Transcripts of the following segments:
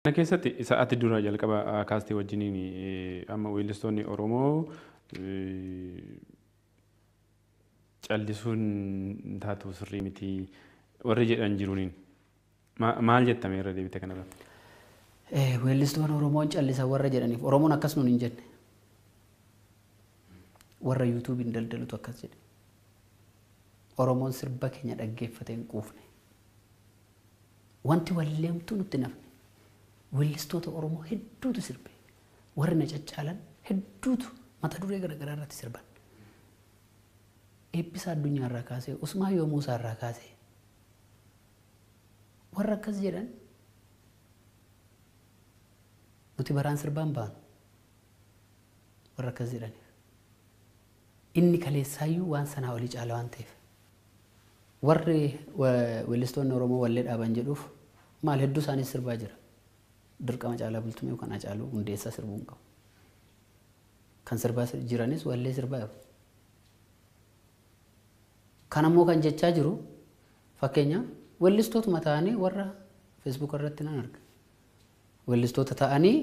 Kana keessatti isa ati dura jalqaba kaastee wajjiniin amma weellistoonni Oromoo callisuun taatu sirrii miti warri jedhan jiruuniin maal jettame irra deebite kanarratti? Weellistoonni Oromoon callisan warra jedhaniif Oromoon akkas nuun hin jenne. Warra yuutuubiin daldalutu akkas jedhe. Oromoon sirba keenya dhaggeeffatee hin quufne. Wanti walleemtuu nutti nafne. Weellistoota Oromoo hedduutu sirbe. Warri na caccaalan hedduutu mata duree garaagaraa irratti sirban. Eebbisa addunyaa irraa kaasee, Usmaayyoo Muusaa irraa kaasee warra akkas jedhan nuti baraan sirbaan baanu warra akkas jedhaniif. Inni kaleessaayyuu waan sanaa olii caala waan ta'eef. Warri weellistoonni Oromoo wallee dhaaban jedhuuf maal hedduu isaaniis sirbaa jira. Dirqama Caalaa Bultumee yookaan Hacaaluu Hundeessaa sirbuu hin qabu. Kan sirbaa jiranis wallee sirbaa jiru. Kan ammoo kan jechaa jiru fakkeenyaaf weellistootuma ta'anii warra feesbuuk irratti nan arga. Weellistoota ta'anii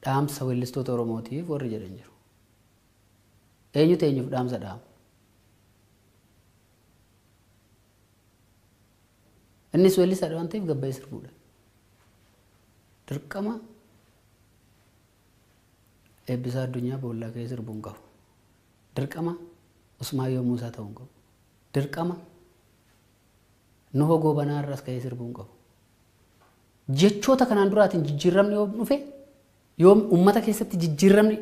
dhaamsa weellistoota Oromootiif warri jedhan jiru. Eenyutu eenyuuf dhaamsa dhaama? Innis weellisaadha waan ta'eef gabbaa'ee sirbuudha. Dirqama Eebbisaa Addunyaa boollaa ka'ee sirbuu hin qabu. Dirqama Usmaayyoo Muusaa ta'uu hin qabu. Dirqama Nuhoo Goobanaa irraas ka'ee sirbuu hin qabu. Jechoota kanaan duraatiin jijjiiramni yoom dhufe, yoom uummata keessatti jijjiiramni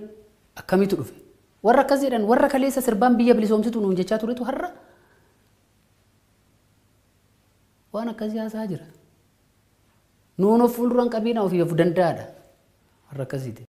akkamiitu dhufe? Warra akkas jedhan warra kaleessa sirbaan biyya bilisoomsitu nuun jechaa turetu har'a waan akkasii haasa'aa jira. Nuun of fuulduraan qabiina ofii of danda'aadha. Warra akkasiiti.